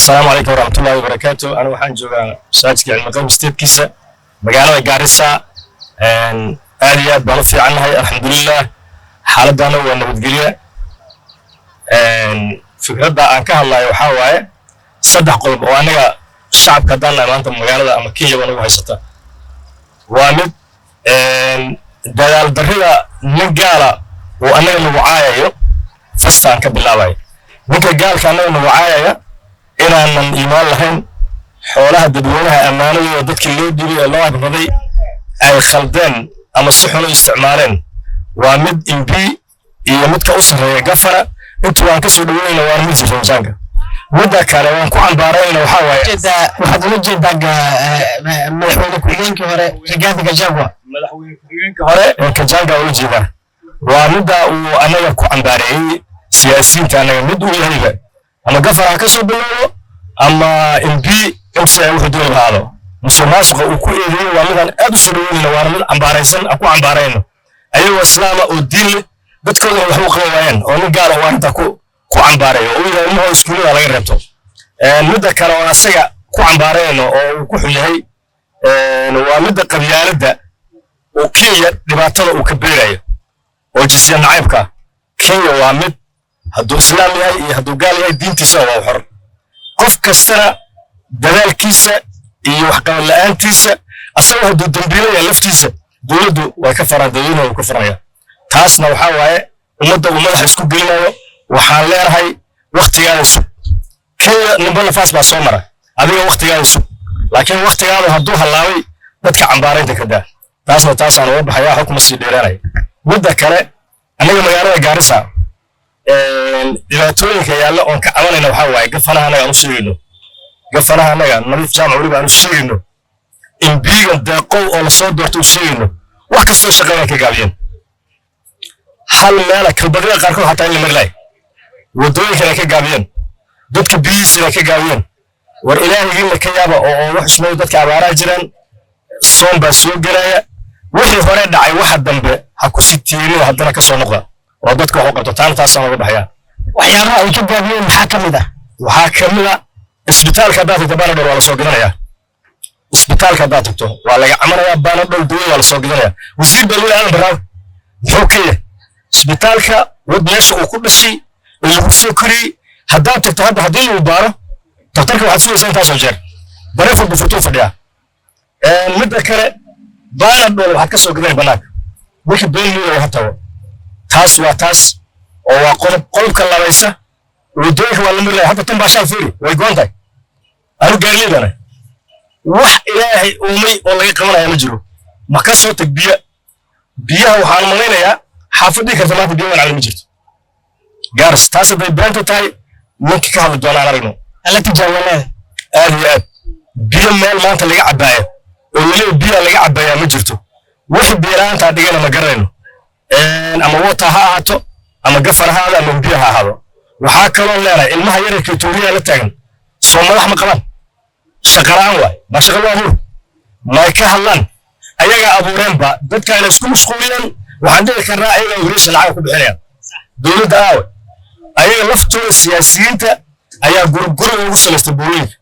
Asalaamu calaykum waraxmatullahi wabarakaatu. Anigu waxaan joogaa masaajidka Cilmiqayim steepkiisa, magaalada Gaarisa. Aad iyo aad baan u fiicannahay, alxamdulilah. Xaaladana waa nabadgelya. Fikradda aan ka hadlayo waxaa waaye saddex qodob oo annaga shacabka haddaan nahay maanta magaalada ama Kenya ba nagu haysata. Waa mid, dadaal darrida nin gaala oo annaga nagu caayayo. First aan ka bilaabayo, ninka gaalka annaga nagu caayaya inaanan iimaan lahayn, xoolaha dadweynaha ammaanadooda dadkii loo dilay ee loo hagraday ay khaldeen ama si xun u isticmaaleen. Waa mid MP iyo midka u sarreeya governor intuu waan ka soo dhaweynayna, waana mid sirrinsaanka. Midda kale waan ku cambaaraynayna waxaa waaye Waxaad ula jeedaa madaxweyne ku-xigeenkii hore Rigathi Gachagua? Madaxweyne ku-xigeenka hore ee Kajanga ula jeedaa. Waa midda uu annaga ku cambaareeyey siyaasiyiinta annaga mid uu yahayba, ama governor ha ka soo bilowdo ama MP, MCA, wuxuu dooni lahaado. Musuq maasuqa uu ku eedeeyey waa midaan aad u soo dhaweynayna, waana mid cambaaraysan aan ku cambaarayno, ayagoo islaama oo diin leh dadkooda waxba u qaban waayeen oo nin gaala oo arrintaa ku cambaareeyo oo uu yidhaha ilmahooda iskuullada laga reebto. Midda kale oo asaga ku cambaarayno oo uu ku xun yahay waa midda qabyaaladda oo Kenya dhibaatada uu ka beerayo oo jinsiya nacaybka. Kenya waa mid, hadduu islaam yahay iyo hadduu gaal yahay, diintiisana waa xor. Qof kastana dadaalkiisa iyo waxqabad la'aantiisa, asagoo hadduu dambiilo yahay laftiisa, dowladdu way ka faraan, dadweynuhu ka faranaya. Taasna waxaa waaye ummadda uu madaxa isku gelinayo. Waxaan leenahay, waktigaada sug. Kenya nimba nafaas baa soo mara, adiga waktigaada sug, laakiin waktigaadu hadduu hallaabay, dadka cambaaraynta ka daa. Taasna taasaan uga baxayaa, xukma sii dheeraanaya. Midda kale, annaga magaalada Gaarisa dhibaatooyinka yaalla oon ka cabanayna waxaa waaye governorha annaga aan u sheegayno, governorha annaga Nadiif Jaamac weliba aan u sheegayno, MPgan Deeqow oo lasoo doorto u sheegayno, wax kastoo shaqeynay ka gaabiyeen. Hal meela kalbadyada qaarkood xataa in la mari lahay, waddooyinkana ka gaabiyeen, dadka biyihiisina ka gaabiyeen. War ilaahigiina ka yaaba oo wax ismooy. Dadka abaaraa jiraan, soon baa soo gelaya. Wixii hore dhacay, waxa dambe ha ku sii tiirina, haddana ka soo noqda oo dadka wax u qabto. Taana taasaan uga baxaya. Waxyaabaha ay ka gaabiyeen maxaa ka mid ah? Waxaa ka mid a, isbitaalka haddaad tagto, Panadol waa lasoo gadanayaa. Isbitaalka haddaad tagto, waa laga camanayaa Panadol, daweyn waa lasoo gadanaya. Wasiir baa loo Aadan Baraawe muxuu ka yahay isbitaalka wad meesha uu ku dhashay ee lagu soo koriyey? Haddaad tagto hadda, haddii lagu baaro daktarka, waxaad sugaysaa intaasoo jeer, bareefod bufurtuu fadhiyaa. Midda kale, Panadol waxaad ka soo gadanay bannaanka marka been miiga ha tago. Taas waa taas oo waa qodob. Qodobka labaysa, waddooyinka waa la mari. Hadda tan baashaan fiiri, way goon tahay. Anu gaarliidana wax Ilaahay uumay oo laga qabanaya ma jiro. Ma ka soo tag biyo? Biyaha waxaan malaynayaa xaafad dhigi karta maanta biyo waan ma jirto Gaaris. Taas hadday beenta tahay, ninka ka hadli doonaan aragno. Ala tijaabiya. Aad iyo aad. Biyo meel maanta laga cabaayo oo weliba biyaa laga cabayaa ma jirto. Wixii biyo la'aantaa dhigana ma garanayno, ama wata ha ahaato ama governor ha ahaado ama biyo ha ahaado. Waxaa kaloo leenahay, ilmaha yararka tuuriyaa la taagan soo madax ma qabaan? Shaqala'aan waay. Ma shaqa loo abuur may ka hadlaan? Ayagaa abuureenba dadka inay isku mashquuliyaan. Waxaan dhihi karnaa ayagaa operation lacag ku bixinayaan. Dowladda aawe? Ayaga laftooda siyaasiyiinta ayaa gurub ugu samaystay buurooyinka.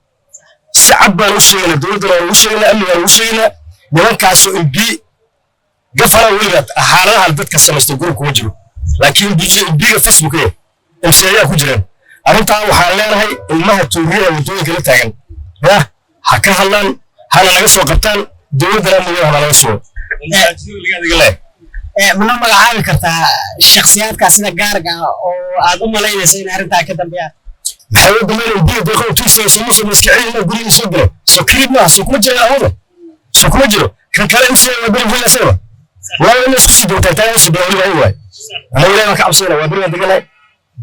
Si cad baan u sheegaynaa, dowladdana waan ugu sheegaynaa, amnigaan ugu sheegaynaa. Nimankaasoo MP, governor weliba xaaladaha dadka samaystay group kuma jiro, laakiin MPga Facebook yahay, MC ayaa ku jiraan. Arrintaa waxaan leenahay, ilmaha tuuriyaha waddooyinka la taagan ya ha ka hadlaan, hana naga soo qabtaan, dowladdana amnigeeda hana naga sugo. Mana magacaabi kartaa shakhsiyaadkaa sida gaarka ah oo aad u malaynaysa in arrintaa ka dambeeyaan? Maxay u dambeynayaan? Biyo Deeqo tuusay soo musuq iska celin guriga soo galay, soo kiriid maaha, soo kuma jiro awooda, soo kuma jiro. Kan kale MC waa beri villa asagaba laba in isku sii doontaa taa soo bilaw weliba waay. Anaga Ilaahay baan ka cabsanayna, waa beri baan deganahay,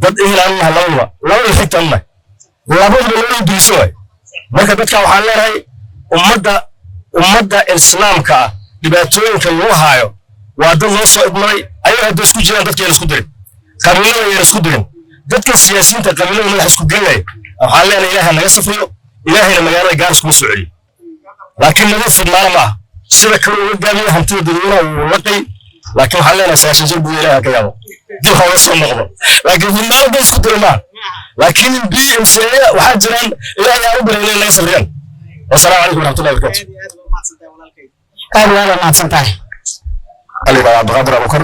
dad ehel aan nahay, labaduba labada xigta aan nahay, labaduba labada duliso waay. Marka dadka waxaan leenahay, ummadda islaamka ah dhibaatooyinka lagu haayo waa dad loo soo idmaday. Ayaga hadda isku jiraan, dadka yaan isku dirin, qabiilada yaan isku dirin, dadka siyaasiyiinta qabiilada madaxa isku gelinaya. Waxaan leenahay, Ilaaha naga safriyo, Ilaahayna magaalada Gaaris kuma soo celiyo. Laakiin naga fidnaana ma aha sida kale uga gaabiyo hantida dadweynaha wuu laqay. Laakiin waxaan leenahay, 90 jir buu, Ilaaha ka yaabo. Dib hooga soo noqdo, laakiin fidnaale dad isku dira maaha. Laakiin MP, MCA waxaa jiraan Ilaahay aan u baryay inay naga sabriyaan. Wasalaamu calaykum waraxmatullahi wabarakatu. Aad iyo aad aad mahadsan tahay. Waxaa la yidhahdaa Cabdiqaadir Abukar.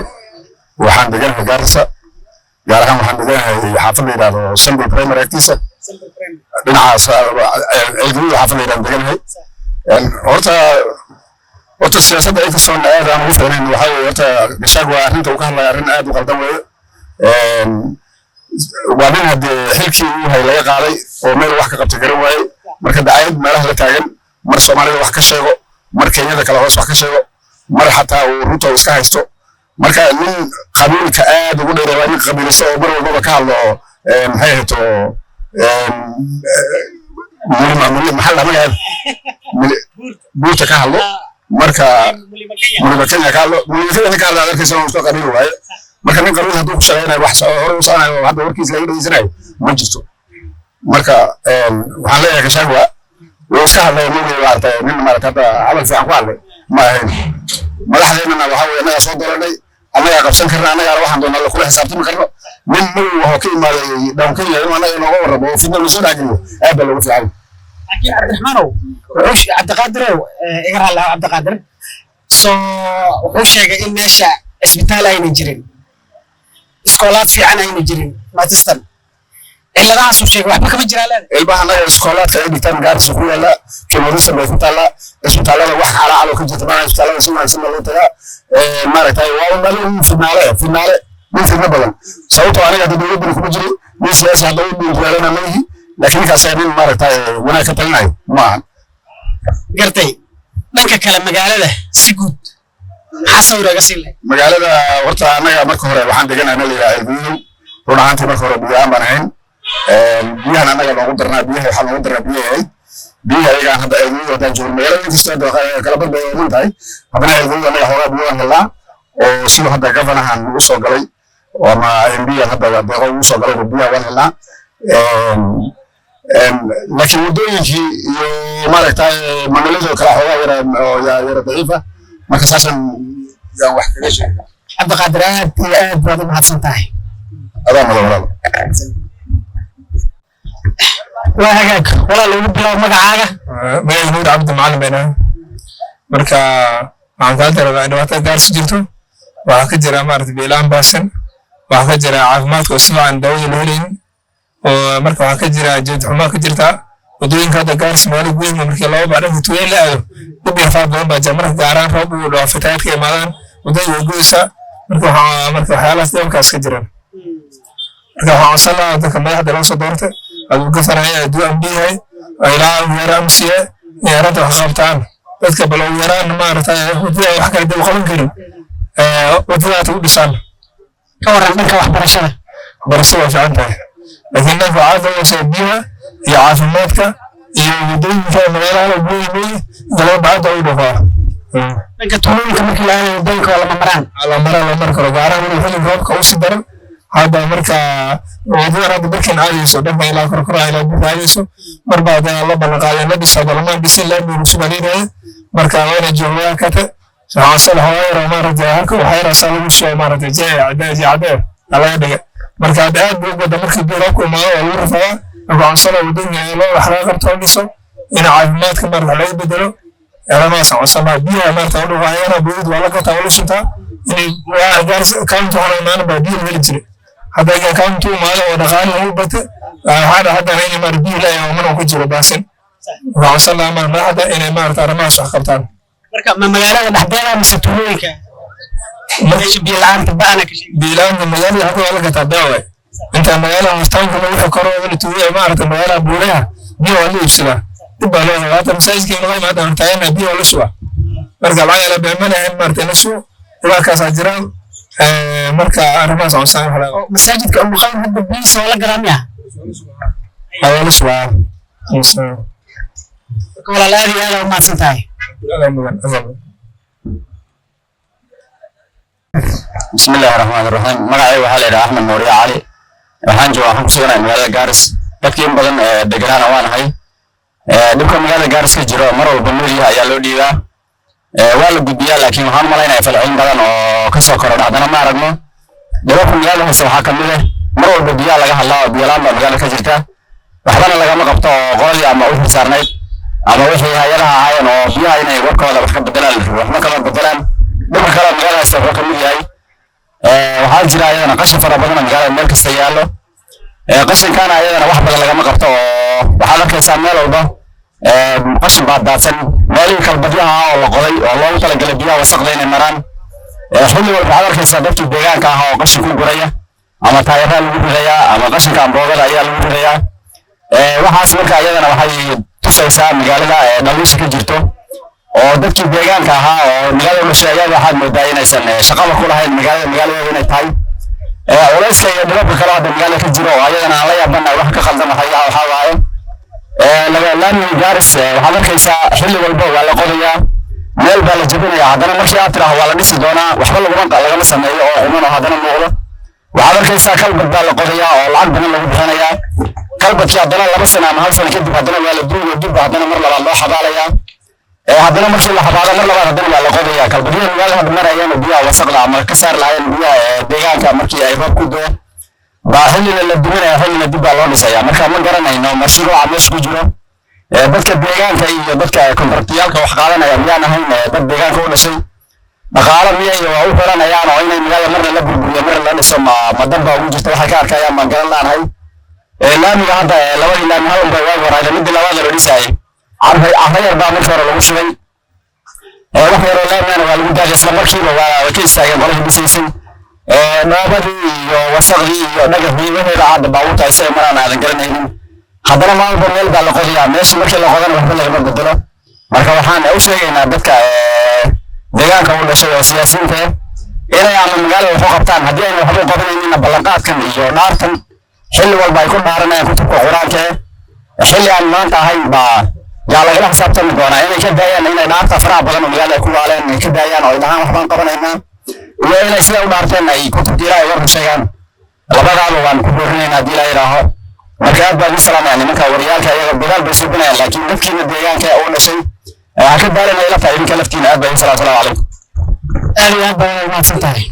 Waxaan deganahay Gaarisa, gaar ahaan waxaan deganahay xaafad la yidhahdo Sambul Primary agtiisa, dhinacaas Ceelgaduud xaafad la yidhahdo deganahay. Horta siyaasadda inkastoo aad aan ugu fiicnayn, waxaa weeye horta Gachagua arrinta uu ka hadlaya arrin aad u qaldan weeye. Waa nin haddee xilkii uu hay laga qaaday oo meel wax ka qabta garan waaye. Marka dacayad meelaha la taagan, mar Soomaalida wax ka sheego, mar Kenyada kale hoos wax ka sheego, mar xataa uu Ruto iska haysto. Marka nin qabiilka aad ugu dheeray waa nin qabiiliso oo mar walbaba ka hadlo oo maxay ahayd oo maxaa la magaceeda, buurta ka hadlo. Marka Mulima Kenya ka hadlo, Mulima Kenya ka hadlo, aad arkaysa inuu soo qabiil waaye. Marka nin qabiil hadduu ku shaqeynayo, wax hore u soconayo oo hadda warkiisa laga dhegeysanayo ma jirto. Marka waxaan leeyahay Gachagua wuu iska hadlay nin maaragtay, nin maaragtay hadda hadal fiican ku hadlay ma ahayn. Madaxdeennana waxaa weye annagaa soo dooranay, annagaa qabsan karna, annagaana waxaan doonaa la kula xisaabtami karno. Nin madow ahoo ka imaaday down Kenya inuu annaga inooga warramo oo fidna lasoo dhexgeliyo aad baa loogu fiican. Laakiin Cabdiraxmaanow, Cabdiqaadirow, iga raalli ahow Cabdiqaadir, so wuxuu sheegay in meesha cisbitaal ayna jirin, iskoolaad fiican ayna jirin, matistan ciladahaasuu sheegay waxba kama jiraa leedahay? Ilmaha annaga iskoolaadka ay dhigtaan Gaarisa ku yaalla, Kimorisa bay ku taallaa. Isbitaallada wax calaacalo ka jirta maaha, isbitaallada si wanaagsan baa loo tagaa. Maaragtay, waa un nin fidnaale, fidnaale, nin fidno badan, sababtoo aniga hadda dowladdana kuma jiri, nin siyaasi hadda u dhuuntuleelana ma ihi, laakiin ninkaas nin maaragtay wanaag ka talinayo ma ahan. Gartay. Dhanka kale magaalada si guud maxaa sawir oga siin lahayd? Magaalada horta annaga marka hore waxaan deganahay meel la yidhaha Ceelguduud. Run ahaantii marka hore biyo aan baan ahayn. Biyahan annaga noogu darnaa, biyaha waxaa noogu darnaa biyaha ahayd biyaha ayagaan. Hadda Ceelguduud haddaan joogno, magaalada inkastoo hadda kala bad bay ooman tahay, haddana Ceelguduud annaga xoogaa biyo waan helnaa, oo siduu hadda governorhan ugu soo galay ama MP-gan hadda deeqo ugu soo galay, biyaha waan helnaa. Laakiin waddooyinkii iyo maaragtay magaalada kale xoogaa yara oo yara daciifa. Marka saasaan yaan wax kaga sheegay. Cabdiqaadir, aad iyo aad baad u mahadsan tahay. Adaa mudan, walaal. Waa hagaag walaal, ugu bilow magacaaga. Magaciisa Nuur Cabdi Macalin baan ahay. Marka waxaan kaa darabaa dhibaatada Gaarsi jirto. Waxaa ka jira maarata biilaan baasan, waxaa ka jira caafimaadka oo si fiican daawada loo helaynin, oo marka waxaa ka jira jeed xumaa ka jirta wadooyinka. Hadda Gaarsi magaalo weyn, markii loo baa dhanka tuulooyin la aado, dhib iyo rafaad badan baa jira. Marka gaaraan roob uu dhaco, fatahaad ka imaadaan, wadada way goysaa. Marka waxaa marka waxyaalahaas dhibkaas ka jiraan. Marka waxaan codsan lahaa dadka madaxda loo soo doortay, aduu gafanaya, aduu MP yahay, ilaa ugu yaraan MCA, inay arrinta wax ka qabtaan dadka, bal ugu yaraan maaragtay wadada wax kale dib u qaban karin, wadadaas u dhisaan. Ka waran dhanka waxbarashada? Waxbarashada waa fiican tahay, laakiin dhanka waxaa ka biyaha iyo caafimaadka iyo wadooyinka magaalada weyn weyn inta laga bacada u dhafaa. Dhanka tuulooyinka markii la aadayo wadooyinka waa lama maraan. La mara, la mari karo, gaar ahaan weli xilliga roobka u sii daran hadda. Marka wadadan hadda barkin aadayso dhanka ilaa korkora ilaa burka aadayso, marba hadda la ballan qaaday la dhiso, hadda lama dhisin, laami lagu suganaynayo. Marka waa inay joogaan kate waxaasal hooyaro maaragtay halka waxyar asaa lagu soo maaragtay jee cadee cadee laga dhiga. Marka hadda aad buu u wada markii biyo roobku imaado waa lagu rafadaa. Marka waxaan wadooyinka loo wax laga qabto, la dhiso, in caafimaadka maarata laga bedelo, arrimahaas aan codsan lahaa. Biyaha maarata u dhaqaayana buyud waa la gataa, waa la shuntaa. Inay county waxaan imaanan baa biyo la heli jiray. Hadda county imaado oo dhaqaale lagu batay, waxaa dha haddana inay maarata biyo la mana ku jiro baasin. Waxaan codsan lahaa madaxda inay maarata arrimahaas wax qabtaan. Marka ma magaalada dhexdeeda mise tuulooyinka meesha biyo la'aanta ba'ana ka sheegay? Biilaanta magaalada halka waa la gataa daawa. Inta magaalada hostaanka lagu koro tuulo maarata magaalada buuraha biyo waa la iibsadaa, dib baa loo qabaa. Hata masaajidka laga imaada aan taagana biyo waa la shubaa. Marka lacag ala beemanahan maarata la shubo, dhibaataasaa jiraan. Marka arrimahaas codsan wax laga Masaajidka Umuqayn hadda biyihiisa waa la gadaa miya? Waa la shubaa. Marka walaal, aad iyo aad aa u mahadsan tahay. بسم الله الرحمن الرحيم. Magacayga waxaa la yidhaha Axmed Nuuriye Cali. Waxaan joogaa, waxaan ku suganahay magaalada Gaaris. Dadkii in badan deganaana waan ahay. Dhibka magaalada Gaaris ka jiro mar walba media ayaa loo dhiibaa, waa la gudbiyaa, laakiin waxaan u malaynayaa falcelin badan oo kasoo korodha haddana ma aragno. Dhibabka magaalada haysta waxaa ka mid ah mar walba biyaha laga hadlaa oo biyo la'aan baa magaalada ka jirta, waxbana lagama qabto oo qoladii ama u xilsaarnayd ama wixii hay-adaha ahaayeen oo biyaha inay warkooda wax ka bedelaan la rabo, waxba kama bedelaan. Dhibka kale oo magaalada haysta wuxuu ka mid yahay, waxaa jira ayadana qashin fara badan oo magaalada meel kasta yaallo. Qashinkaana ayadana wax badan lagama qabto oo waxaad arkaysaa meel walba qashin baa daadsan, meelihii kalbadyaha ah oo la qoday oo loogu talagalay biyaha wasaqda inay maraan. Xilli walba waxaad arkaysaa dadkii deegaanka ah oo qashin ku guraya, ama taayaraa lagu ridayaa ama qashinka amboogada ayaa lagu ridayaa. Waxaas marka iyadana waxay tusaysaa magaalada dhaliisha ka jirto oo dadkii deegaanka ahaa oo magaalada u dhashay ayaa waxaad moodaa inaysan shaqaba ku lahayn magaalada, magaaladooda inay tahay. Culayska iyo dhibabka kale hadda magaalada ka jiro oo ayadana aan la yaabanahay wax ka khaldan waxaa waaye laamiga Gaaris. Waxaad arkaysaa xilli walba waa la qodayaa, meel baa la jebinayaa, haddana markii aad tidhaaho waa la dhisi doonaa, waxba lagama sameeyo oo quman oo haddana muuqdo. Waxaad arkaysaa kalbad baa la qodayaa oo lacag badan lagu bixinayaa kalbadkii, haddana 2 sano ama 1 sano kadib haddana waa la duugo, dib haddana mar labaad loo xabaalayaa. Haddana markii la xabaalo mar labaad haddana waa la qodayaa. Kalbadyada magaalada hadda marayeen oo biyaha wasaqda ama ka saari lahaayeen biyaha deegaanka markii ay roob ku doo baa xillina la duminaya, xillina dib baa loo dhisaya. Marka ma garanayno mashruuca meesha ku jiro. Dadka deegaanka iyo dadka kontraktiyaalka wax qaadanaya miyaan ahayn dad deegaanka u dhashay? Dhaqaalo miyay waa u xiranayaan oo inay magaalada marna la burburiyo marna la dhiso ma dan baa ugu jirta? Waxay ka arkayaan baan garan la'aanahay. Laamiga hadda labadii laami hal unbay waagi hore, midii labaad la dhisaayay carro yar baa markii hore lagu shubay, wax yaroo laamigana waa lagu daajay, isla markiiba waa ka istaageen qoladii dhisaysay. Dhoobadii iyo wasaqdii iyo dhagaxii wixii baa hadda baabuurta ay isaga maraan aadan garanaynin. Haddana maalba meel baa la qodayaa, meeshii markii la qodana waxba lagama bedelo. Marka waxaan u sheegaynaa dadka deegaanka u dhashay oo siyaasiyiinta inay ama magaalada wax u qabtaan, haddii ayna waxba u qabanayninna ballanqaadkan iyo dhaartan xilli walba ay ku dhaaranayaan kutubka Qur-aanka xilli aan maanta ahayn baa yaa lagala xisaabtami doonaa, inay ka daayaan inay dhaarta faraha badan oo magaalada ay ku waaleen ay ka daayaan oo ay dhahaan waxbaan qabanaynaa, iyo inay sida u dhaarteen ay kutubta Ilaahay uga run sheegaan. Labadaaba waan ku boorinaynaa haddii Ilaahay yidhaaho. Marka aad baan u salaamaya nimanka wariyaalka, iyaga dagaal bay suubinayaan, laakiin dadkiina deegaanka u dhashay ha ka daalina ila tahay idinka laftiina. Aad baan u salaam. Salaamu calaykum. Aad iyo aad baa umahadsan tahay.